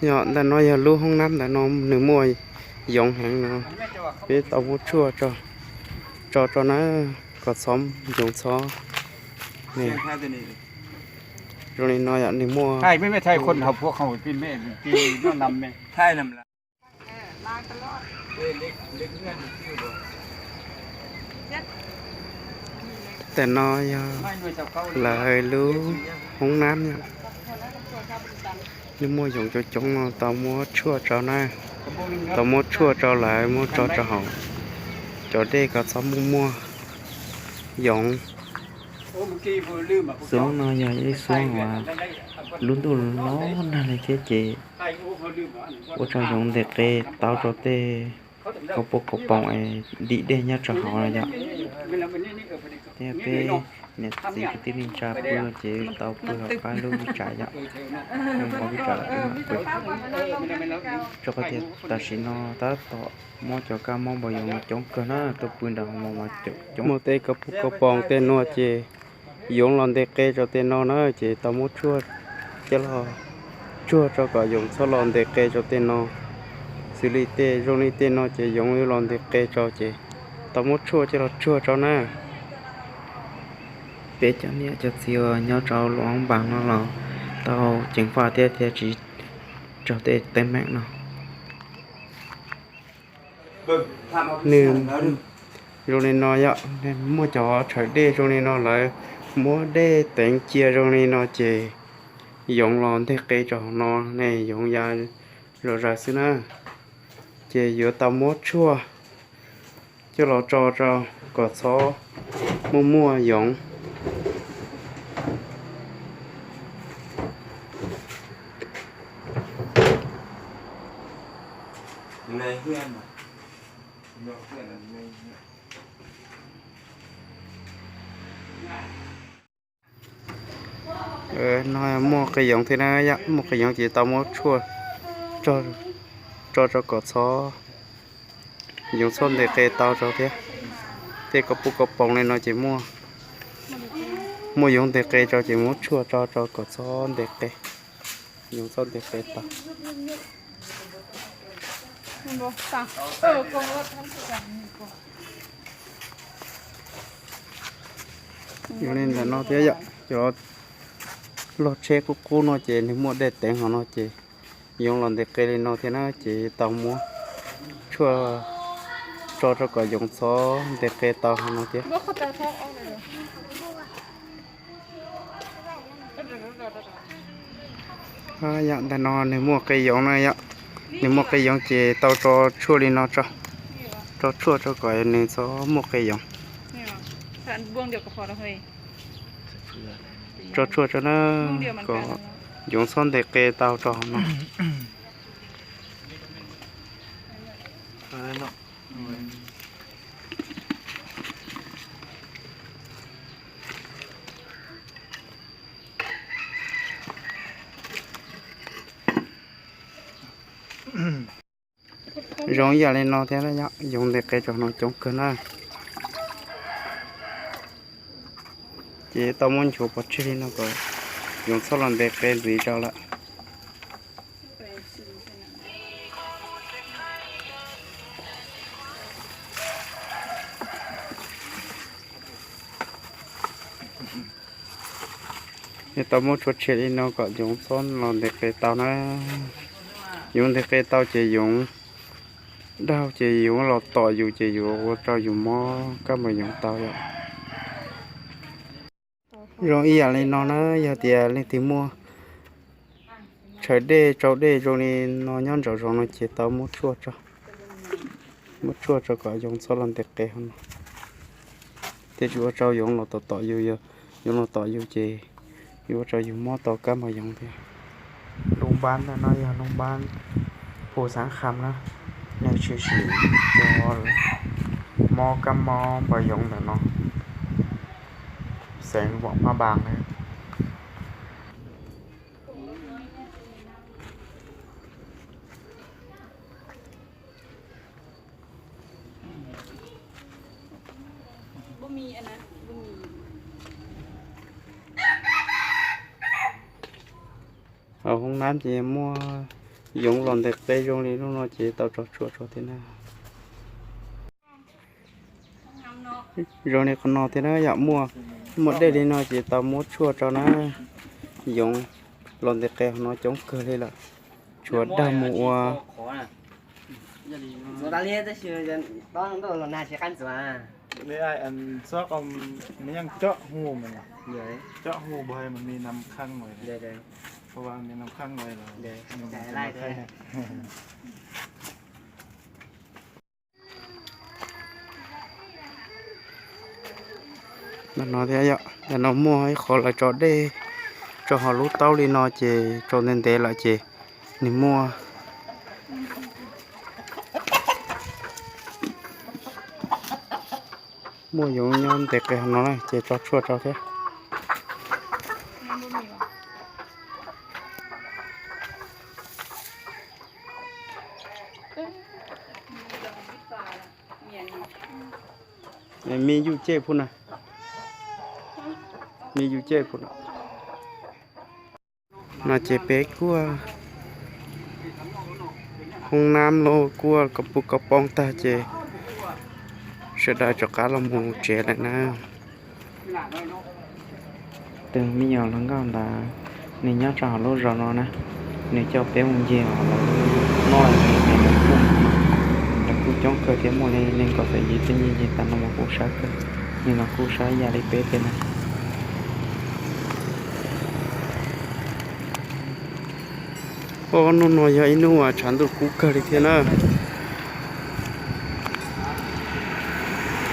Yog ntawm no yog lub hoob nab ntawm no nws muaj yoov heev no, peb tau muab tshuaj tso rau na, kom txhob yoov txhob ne. Zoo li no yom, nws muaj Tam no yog lawv lub hoob nab yom, nws muaj yoov coob coob no tau muab tshuaj rau na, tau muab tshuaj rau lawv muab tso rau hauv cov dej kom txhob muaj muaj yoov. Xub no yog ib lub xub uas lub ntuj los nag li thiab ces ua rau yoov ntes qe tau rau tej kaus puas kaus poom es ntim dej nyob rau hauv no yom. Thiab peb niam txiv kwv tij neej tsa pw ces tau pw hauv qab lub vij tsam yom, lub vij tsam pw. Rau qhov tias tam sim no tab tom muab cov kab mob npau yoov no coob kawg na, tuaj pw nram hauv mas coob. Muaj tej kaus puas kaus poom tej no ces yoov los ntes qe rau tej no na, ces tau muab tshuaj coj los tsuag rau kom yoov txhob los ntes qe rau tej no. Xws li tej zoo li tej no ces yoov los ntes qe rau ces tau muab tshuaj coj los tsuag rau na. Peb cov niam cov txiv uas nyob rau lub hoob npas no los tau ceev faj thiab thiaj tsis raug tej teeb meem no. Nws zoo li no yom, muaj cov tshawv dej zoo li no lawv muab dej teev cia zoo li no ces yoov los nteg qe rau hauv no ne, yoov ya zom zaws xwb na. Ces yuav tau muab tshuaj coj los tso rau kom txhob muaj muaj yoov. No muaj qe yoov thiab na yom, muaj qe yoov ces tau muab tshuaj tso rau kom txhob, yoov txhob ntes qe tau rau thiab. Tej kaus puas kaus poom li no ces muaj, muaj yoov ntes qe rau ces muab tshuaj tso rau kom txhob ntes qe, yoov txhob ntes qe tau. Yog li ntawm no thiab yom, cov log tsheb qub qub no ces nws muaj dej teev hauv no ces yoov los ntes qe li no thiab na, ces tau muab tshuaj tso rau kom yoov txhob ntes qe tau hauv no thiab. Yog ntawm no nws muaj qe yoov na yom, nws muaj qe yoov ces tau tso tshuaj li no tso, tso tshuaj tso kom nws txhob muaj qe yoov. Tso tshuaj tso na, kom yoov txhob ntes qe tau rau hauv no. Zoo ib yam li no thiab, yoov ntes qe rau no coob kawg na. Ces tau muab nchuav pov tseg li no kom yoov txhob los ntes qe ntxiv rau lawm. Tau muab tshuaj tshem li no kom yoov txhob los ntes qe tau na. Yoov ntes qe tau ces yoov daug ces yoov los tom yus ces yuav ua rau yus mob kab npau yoov tau yom. Zoo ib yam li no na, yog tias leej twg muaj tshawv dej tsau dej zoo li no nyob nraum zoov no ces tau muab tshuaj tso, muab tshuaj tso kom yoov txhob los ntes qe hauv no, thiaj tsis ua rau yoov los tom tom yus, yoov los tom yus ces yuav ua rau yus mob tau kab npau yoov thiab. Lub npab ntawm no yog lub npab Phu Xaab Kham na, nej tshwm sim rau mob kab mob npau yoov ntawm no, xeev Vam Phab Npas na. Hauv hoob nab ces muaj Yoov los ntes qe zoo li hnub no ces tau tso tshuaj tso thiab na. Zoo li qhov no thiab na, yam muaj, muaj dej li no ces tau muab tshuaj tso na. Yoov los ntes qe qhov no coob kawg li lawm, tshuav dag mus ua. No thiab yom, no muaj ib qho lawv tso dej tso hauv lub taub li no ces tso ntev ntev lawm ces nws muaj, muaj yoov nyob ntes qe hauv no na ces tso tshuaj rau thiab. Me yuj cej pub na, me yuj cej pub na. No ces peb kuaj hoob nab los kuaj koj puj koj poob tag ces sawv daws rov qab los mus tsev lawm na. Tus me nyuam hluas nkauj ntawd nws nyob rau hauv lub zos no na, nws coj peb mus ncig os, lawv noj lawv kuj coob kawg thiab muaj li nees nkaum tawm yim txhiab nyiaj ncig tas no mas kuj sab kawg, nim no kuj sab yam li peb thiab na. Hnub no yog ib hnub uas tshav ntuj kub kawg li thiab na.